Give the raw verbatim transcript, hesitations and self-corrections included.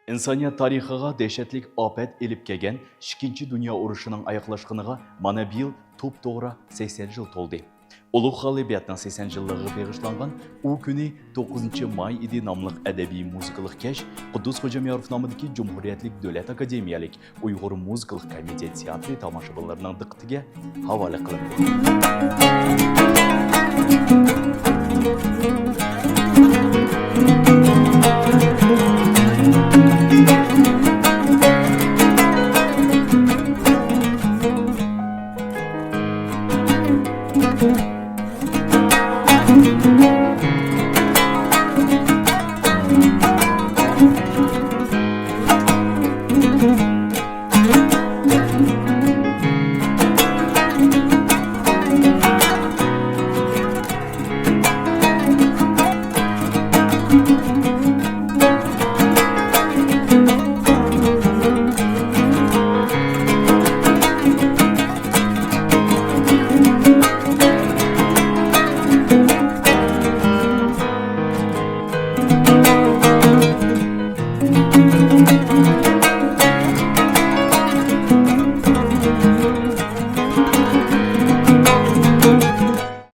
ئىنسانىيەت تارىخىغا دەھشەتلىك ئاپەت ئېلىپ كەلگەن ئىككىنچى دۇنيا ئۇرۇشىنىڭ ئاياغلاشقىنىغا مانا بىيىل توپتوغرا سەكسەن يىل تولدى. ئۇلۇغ غالىبىيەتنىڭ سەكسەن يىللىقىغا بېغىشلانغان ئۇ كۈنى توققۇزىنچى ماي ئىدى ناملىق ئەدەبىي مۇزىكىلىق كەچ قۇددۇس خوجامياروف نامىدىكى جۇمھۇرىيەتلىك دۆلەت ئاكادېمىيەلىك ئۇيغۇر مۇزىكىلىق كومىتېت تىياتىرى تاماشىبىنلىرىنىڭ دىققىتىگە ھاۋالە قىلىندى.